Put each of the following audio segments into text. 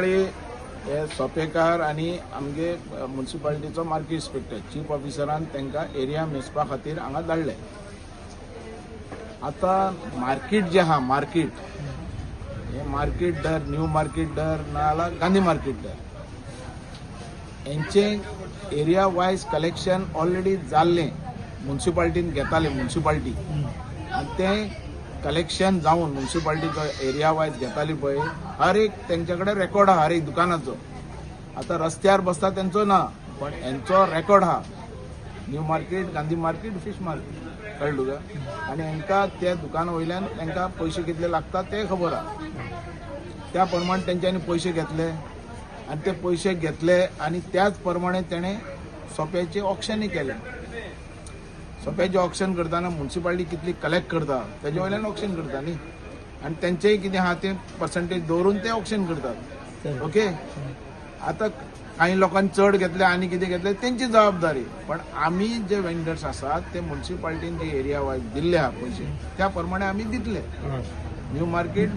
सकाळी हे सोपेकार आनी आमगे मुन्सिपालिटीचो मार्केट इन्स्पेक्टर चीफ ऑफिसरान तांकां एरिया मेजपा खातीर हांगा धाडले. आतां मार्केट जें आहा, मार्केट हे मार्केट दर, न्यू मार्केट दर नाजाल्यार गांधी मार्केट दर, हेंचें एरिया वायज कलेक्शन ऑलरेडी जाल्लें. मुन्सिपालिटीन घेताले मुन्सिपालिटी आनी तें कलेक्शन जावन मुन्सिपालिटीचो एरिया वायज घेताली पळय, हर एक तेंच्या कडेन रेकॉर्ड आहा हर एक दुकानाचो. आतां रस्त्यार बसता तेंचो ना, पण हेंचो रेकॉर्ड आहा, new market, Gandhi market, fish market. कळ्ळें तुका? आनी हेंकां त्या दुकाना वयल्यान तांकां पयशे कितले लागता ते खबर आहा. त्या प्रमाणे तेंच्यांनी पयशे घेतले आनी ते पयशे घेतले आनी त्याच प्रमाणे तेणें सोप्याचें ऑक्शनय केलें. सोप्याचें ऑक्शन करतना मुन्सिपालिटी कितली कलेक्ट करता तेजे वयल्यान ऑक्शन करता न्ही, आनी तेंचेय कितें आहा तें पर्संटेज दवरून ते ऑक्शन करतात. ओके, आतां काही लोकांनी चड घेतले आनी कितें घेतले, तेंची जबाबदारी. पण आमी जे वेंडर्स आसात ते मुन्सिपालिटीन जे एरिया वायज दिल्ले आहा पयशे, त्या प्रमाणे आमी दितले. न्यू मार्केट,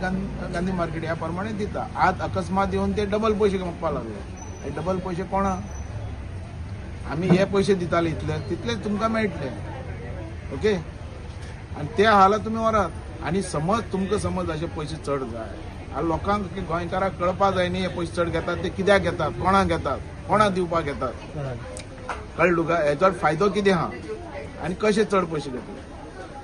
गांधी मार्केट ह्या प्रमाणे दिता. आज अकस्मात येवन ते डबल पयशे मागपाक लागले. हे डबल पयशे कोणा? आमी हे पयशे दिताले इतले, तितलेच तुमकां मेळटले. ओके, आनी ते आहा तुमी व्हरात. आनी समज तुमकां समज अशे पयशे चड जाय आनी लोकांक, गोंयकारांक कळपा जाय न्ही, हे पयशे चड घेतात ते कित्याक घेतात, कोणाक घेतात, कोणाक दिवपाक घेतात. कळ्ळें तुका? हेचो फायदो कितें आहा आनी कशे चड पयशे घेतले,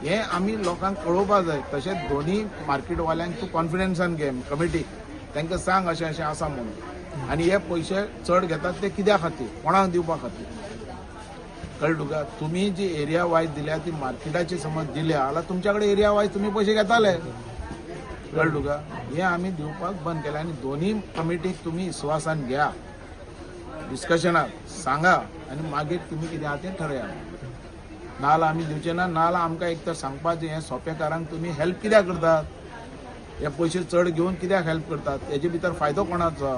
हें आमी लोकांक कळोवपा जाय. तशेंच दोनी मार्केटवाल्यांक तूं कॉन्फिडन्सान घे कमिटीक, तांकां सांग अशें अशें आसा म्हणून, आनी हे पयशे चड घेतात ते कित्या खातीर, कोणाक दिवपा खातीर. कळ्ळें तुका? तुमी जी एरिया वायज दिल्या ती मार्केटाची समज दिल्या जाल्यार तुमच्या कडेन एरिया वायज तुमी पयशे घेताले. कळ्ळें तुका? हें आमी दिवपाक बंद केलें. आनी दोनी कमिटीक तुमी विस्वासान घ्या, डिस्कशनाक सांगा आनी मागीर तुमी कितें आहा तें ठरया. नाजाल्यार आमी दिवचे ना. नाजाल्यार आमकां एक तर सांगपाचें, हें सोपेकारांक तुमी हेल्प कित्याक करतात? हे पयशे चड घेवन कित्याक हेल्प करतात? हेजे भितर फायदो कोणाचो?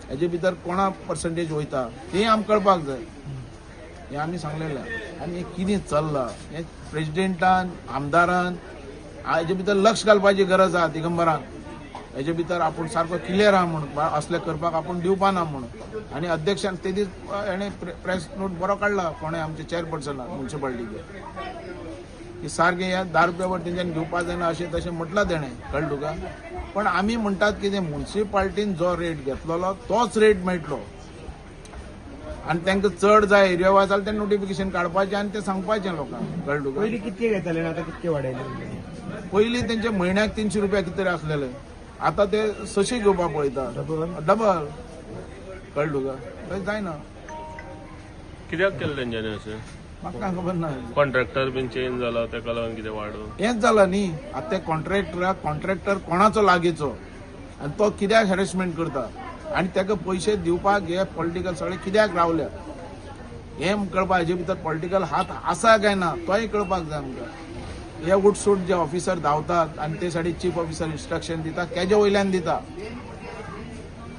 हेजे भितर कोणा पर्संटेज वयता, तें आमकां कळपाक जाय. हें आमी सांगलेलें. आनी हें कितें चल्लां हें प्रेजिडेंटान, आमदारान हेजे भितर लक्ष घालपाची गरज आहा. दिगंबरान हेजे भितर आपूण सारको क्लियर आहा म्हणून असलें करपाक आपूण दिवपा ना म्हणून. आनी अध्यक्षान ते दीस हेणें प्रेस नोट बरो काडला, कोणें, आमचे चेअरपर्सनान मुन्सिपालिटीचे, की सारकें ह्या 10 रुपया वर तेंच्यानी घेवपा जायना, अशें तशें म्हटलां तेणें. कळ्ळें तुका? पण आमी म्हणटात कितें, मुन्सिपालिटीन जो रेट घेतलेलो तोच रेट मेळटलो. आनी तांकां चड जाय एरिया वायज जाल्यार ते नोटिफिकेशन काडपाचें आनी ते सांगपाचें लोकांक. कळ्ळें तुका? पयलीं कितके घेताले आनी आतां कितके वाडयले? पयलीं तेंचे म्हयन्याक 300 रुपया कितें तरी आसलेले, आतां ते 600 घेवपाक पळयता. डबल. डबल. कळ्ळें तुका? तशें जायना. कित्याक केलें तेंच्यांनी अशें? म्हाका खबर ना. कॉन्ट्रॅक्टर बीन चेंज जाला, तेका लागून कितें वाडोवन? हेंच जालां न्ही. आतां ते कॉन्ट्रॅक्टराक, कॉन्ट्रॅक्टर कोणाचो लागींचो आनी तो कित्याक हॅरेसमेंट करता आनी ताका पयशे दिवपाक हे पॉलिटिकल सगळे कित्याक रावल्या, हें कळपाक. हेजे भितर पॉलिटिकल हात आसा काय ना, तोय कळपाक जाय आमकां. हे उठसूट जे ऑफिसर धांवतात आनी ते साठी चीफ ऑफिसर इन्स्ट्रक्शन दिता, तेजे वयल्यान दिता.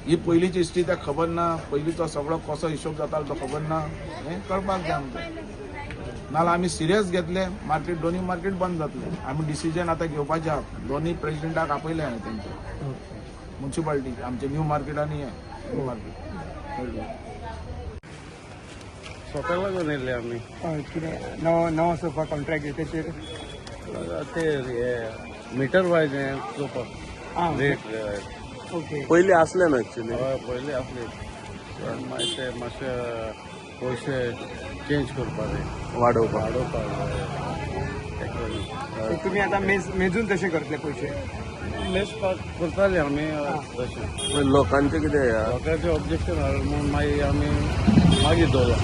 ही पयलींची हिस्ट्री ताका खबर ना, पयलींचो सगळो कसो हिशोब जातालो तो खबर ना. हें कळपाक जाय आमकां. नाजाल्यार आमी सिरियस घेतले, मार्केट, दोनी मार्केट बंद जातले. आमी डिसिजन आतां घेवपाचे आहात. दोनी प्रेजिडेंटाक आपयले हांवें तेंचे मुन्सिपालिटी, आमचे न्यू मार्केट आनी हे न्यू मार्केट. कळ्ळें? सोप्याक लागून येयल्ले आमी. हय, कितें नवो नवो सोफा कॉन्ट्रॅक्ट तेचेर? ते हे मिटर वायज हें चोवपाक रेट. पयलीं आसलें न्हू एक्चुली? हय, पयलीं आसले, पण मागीर ते मातशे पयशे चेंज करपाक जाय. वाडोवपाक. वाडोवपाक जाय तेका लागून. तुमी आतां मेजून तशें करतले पयशे? मेजपाक करताले आमी तशें. पण लोकांचें कितें ह्या? लोकांचें ऑब्जेक्शन हाडलें म्हणून मागीर आमी मागीर दवरला.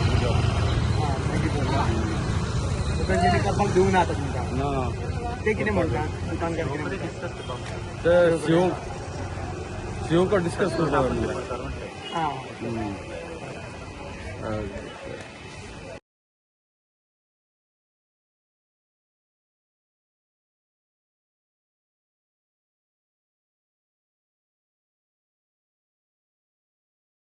मागीर दवरला. तेंच्यांनी करपाक दिवना आतां तुमकां? ना. ते कितें म्हणटा, दुकानकार कितें म्हणटा? ते सीओ सीओ को डिस्कस करपाक. आं.